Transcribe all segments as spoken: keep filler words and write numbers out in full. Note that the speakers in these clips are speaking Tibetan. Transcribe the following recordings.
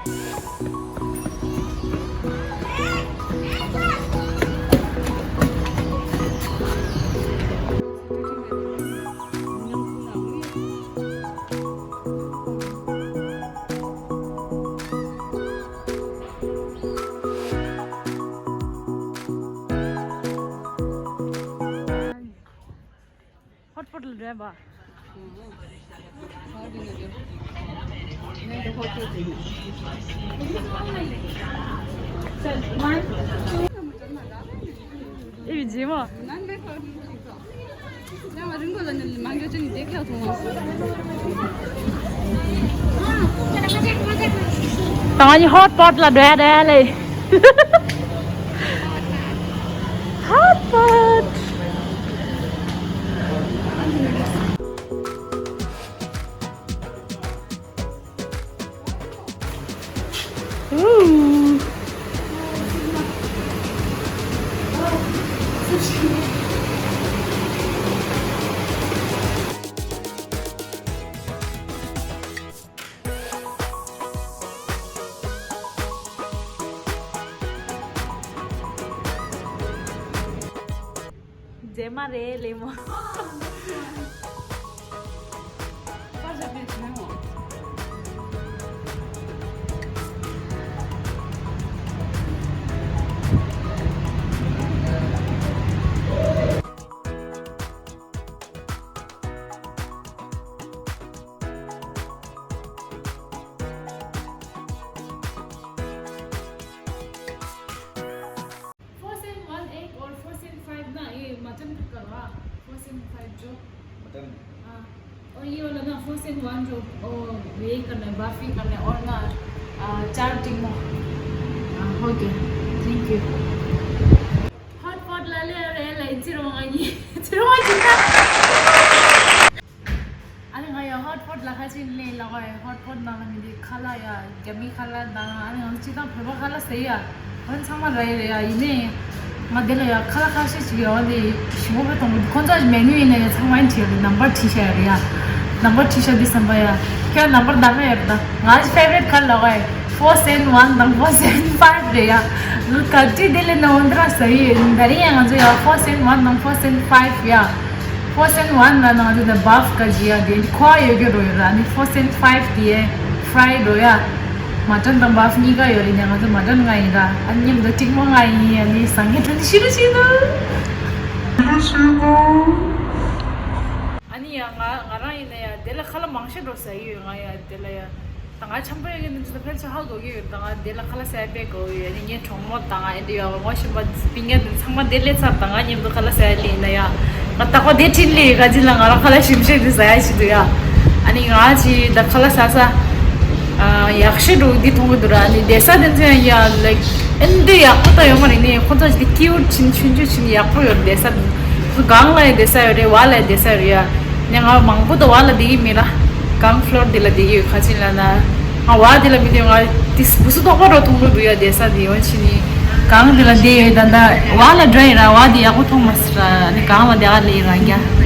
ཧོཊ་སྤོཊ་ལ་འགྲོ་ཡ་པ། ཨེ་བི་ཇེ་མ། ད་ང་གཉིས་ཧོཊ་སྤོཊ་ལ་འགྲོ་ཡ་འདྲ་ལེ། ཧོཊ་སྤོཊ། མཛེས་མ་རེད་ལེ་མོ། Four cent one egg or four cent five ना, ये मटन का करवा, four cent five जो। मटन। हाँ। और ये वाला ना, four cent one जो, ओ, ये करना है, बर्फी करना है, और ना, आ, चार टिंगो। हाँ, हो गया। Thank you. ཧོཊ་སྤོཊ་ལ་ལེ་རེ་ལེ་ཅི་རུང་ཨ་ནི་ཅི་རུང་ཨ་ཅི་ད། ཨ་ནི་ང་ཡ་ཧོཊ་སྤོཊ་ལ་ཁ་ཅིག་ལེ་ལ་ཁ་ཡ་ཧོཊ་སྤོཊ་ནང་ལ་མི་འདི་ཁ་ལག་ཡ་རྒྱ་མི་ཁ་ལག་དང་ཨ་ནི་ང་ཅི་དང་བོད་པ་ཁ་ལག་ཟེར་ཡ་ཧོན་ཚང་མ་ར་ཡ་རེ་ཡ་ཡིན་ནའི་ང་འདི་ལ་ཡ་ཁ་ལག་ཁ་ཤས་ཅིག་ཡོད་འདི་ཞི་མོ་བོ་དང་ཁོང་ཚོ་མེ་ནུ་ཡིན་ན་ཡ་ཚང་མ་ཡིན་ཆེ་རེ་ནམ་བར་བྲིས་ཤ་ཡ་རེ་ཡ་ནམ་བར་བྲིས་ཤ་འདི་བསམ་པ་ཡ་ཁྱོད་ནམ་བར་འདམ་ཡ་ཡོད་ད་ང་ཅི་ཕེ་ཝ་རེཊ་ཁ་ལག་ཡ། Four cent one དང་four cent five རེད་ཡ། ལུ་ག་ཏི་དེ་ལས་ན་འོན་ཏྲ་ས་ཡི་ད་རིང་ཡ་ང་ཚོ་ཡ་four cent one དང་four cent five ཡ། Four cent one ལ་ན་ང་ཚོ་ད་བབ་ག་ཇི་ཡ་དེ་ཁོ་ཡོད་རྒྱུ་རོ་ཡོད་ར་ནི་four cent five དེ་ཡ་ཧྥ་རའི་རོ་ཡ། མ་ཊན་དང་བབ་གཉིས་ཀ་ཡོད་རེད་ནི་ང་ཚོ་མ་ཊན་ང་ཡིན་ར་ཨ་མཉམ་དུ་ཀྲིག་མོ་ང་ཡིན་ཡ་ནི་སང་ཉིན་ཐོན་ཤི་རུ་ཤི་དུ། ཨ་ནི་ཡ་ང་ང་རང་ཡིན་ན་ཡ་དེ་ལ་ཁ་ལ་མང་ཤ་འགྲོ་ས་ཡོད་ང་ཡ་དེ་ལ་ཡ། ད་ང་འཆམ་པོ་ཡོད་གི་འདི་ཚོ་ཕལ་ཆེར་ཧ་གོ་གི་ཡོད། ད་ང་དེ་ལ་ཁ་ལག་ཟ་ཡ་དཔེ་དགའ་བོ་ཡོད། ཨ་ནི་ངའི་གྲོགས་མོ་དང་ཨེ་འདྲ་ཡོད་ངོ་ཤེས་པ་སྤུན་ཀྱག་འདི་ཚང་མ་དེ་སླེབས་ཚར། ད་ང་མཉམ་དུ་ཁ་ལག་ཟ་ཡ་སླེབས་ཡིན་ན་ཡ། ང་ད་ཁོ་དེ་ཁྲིད་སླེབས་ཡོད་ག་ཅི་ལ་ང་རང་ཁ་ལག་ཞིམ་ཤོས་འདི་ཟ་ཡ་ཞིག་འདུག་ཡ། ཨ་ནི་ང་ཅི་ད་ཁ་ལག་ཟ་ས་ཨ་ཡག་ཤོས་འདུག་འདི་མཐོང་གི་འདུག་ར། ཨ་ནི་བསྡད་ས་དེ་ཚོ་ཡང་ཡ་ལའིཀ་ཨེ་འདྲ་ཡག་པོ་ད་ཡོད་མ་རེད། ནི་ཁོ་ཚོ་ཅིག་ཀིའུཊ་ཆེན་ཆུང་ཆུང་ཆེན་ཡག་པོ་ཡོད་བསྡད་ས། སྒང་ལ་ཡང་བསྡད་ས་ཡོད་རེད། བ་ལ་ཡང་བསྡད་ས་ཡོད་རེད་ཡ། ནས་ང་མང་པོ་དུ་བ་ལ་བསྡད་ཀྱི་མེད་ལ། གང་ཕློར་དེ་ལ་བསྡད་ཀྱི་ཡོད་ག་ཅི་ལ་ན། ང་བ་དེ་ལ་མི་བསྡད། ང་དེ་སུ་སུ་དོག་པ་རོ་མཐོང་གི་འདུག་ཡ་བསྡད་ས་དེ་ཡོད་ཕྱིན་ནི། གང་དེ་ལ་བསྡད་ཡོད་ད་ད་བ་ལ་འགྲོ་ཡི་ར་བ་དེ་ཡག་པོ་མཐོང་མ་སྲིད་ར་ནི་གང་ལ་བསྡད་ག་ལེ་ཡི་ར་རྒྱ།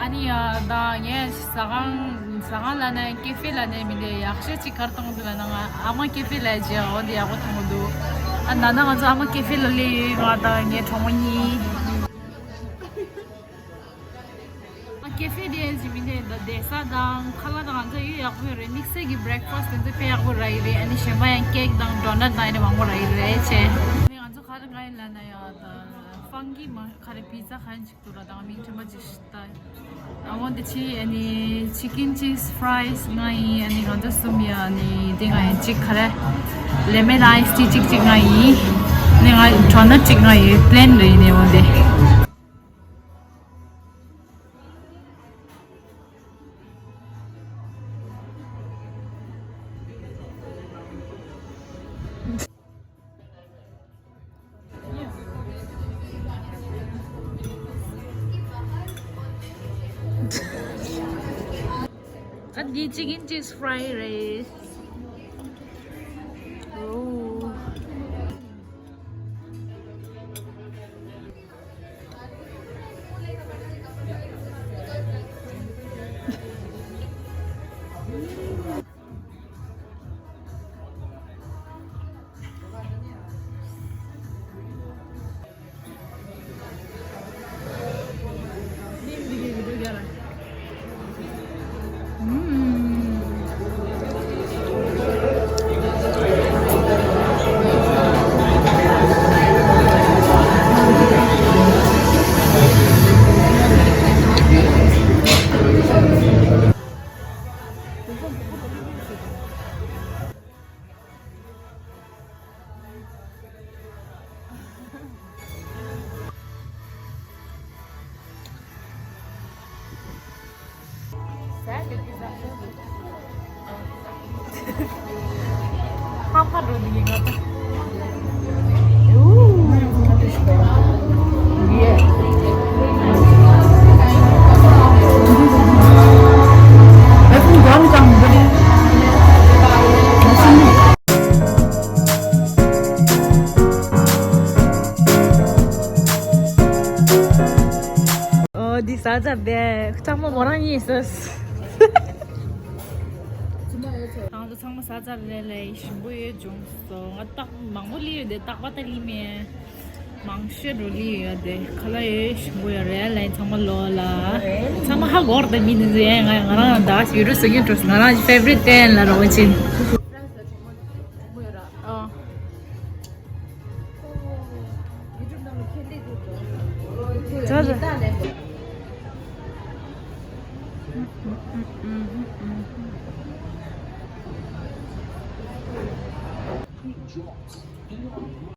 ཨ་ནི་ཡ་ད་ངས་ཟ་ཁང་ཟ་ཁང་ལ་ནས་ཀེ་ཧྥེ་ལ་ནས་མི་འདི་ཡག་ཤོས་ཅིག་གར་གཏོང་འདུག་ལ་ན། ང་ཨ་མ་ཀེ་ཧྥེ་ལ་རྗེས་འོ་འདི་ཡག་པོ་མཐོང་གི་འདུག་ཨ་ན་ན་ང་ཚོ་ཨ་མ་ཀེ་ཧྥེ་ལ་སླེབས་ཡོད། ང་དང་ངའི་གྲོགས་མོ་གཉིས། ཨ་ཀེ་ཧྥེ་དེ་ཅི་མི་འདི་ད་བསྡད་ས་དང་ཁ་ལག་དང་ང་ཚོ་ཡོད་ཡག་པོ་ཡོད་རེད། དམིགས་བསལ་གྱི་བྷི་རེག་ཕ་སི་དེ་ཚོ་དཔེ་ཡག་པོ་རག་གི་རེད། ཨ་ནི་གཞན་པ་ཡང་ཀེག་དང་ཌོ་ནཊ་དང་ཨ་ནི་མང་པོ་རག་གི་རེད་ཆེ། ཨ་ནི་ང་ཚོ་ག་རེ་ང་ཡིན་ལ་ན་ཡ་ད་ཧྥང་གི་མ་ག་རེ་པི་ཛ་ག་རེ་ཅིག་འདུག་ར། དང་མིང་དྲན་པ་ཅིག་ཤི་ད། ཨ་འོ་འདི་ཅི་ཨ་ནི་ཅི་ཀིན་ཅིས་ཕ་རའི་སི་ང་ཡིན། ཨ་ནི་ང་ཚོ་གསུམ་ཡ་ཨ་ནི་དེ་ང་ཡིན་གཅིག་ག་རེ་ལེ་མོན་ཨའི་སི་ཊི་གཅིག་གཅིག་ང་ཡིན། ཨ་ནི་ང་ཌོ་ནཊ་གཅིག་ང་ཡིན། པི་ལེན་རེད་ཡིན་ནའི་འོ་འདི། ཨ་འདི་ཅི་ཀིན་ཅིས་ཕ་རའི་རེད། ཨོ། ཧ་ཧ་འགྲོ་འདི་ཡིན་ང་ད། ཨོ་འདི་ཟ་ཚ་བས་ཚང་མ་མོ་རང་གཉིས་ཟ། ང་ཚོ་ཚང་མ་ཟ་ཚར་རེད་ལས་ཞིམ་པོ་ཡོད་བྱུང་སོང་། ང་རྟག་མང་པོ་ལི་ཡོད་དེ་རྟག་པ་ད་ལི་མེད། མང་ཤོས་འགྲོ་ལི་ཡོད་དེ་ཁ་ལག་ཡོད་ཞིམ་པོ་ཡོད་རེད་ལས་ཚང་མ་ལོ་ལ། ཚང་མ་ཧ་གོ་རེད་མི་འདི་ཚོ་ཡང་ང་ང་རང་ད་ཡུ་རུ་སུ་ཡིན་འགྲོ་ང་རང་ཕེ་ཝ་རི་ཊི་དེ་ཡིན་ལ་རོ་ཅིན། ཨོ། ཇོ་ཇོ།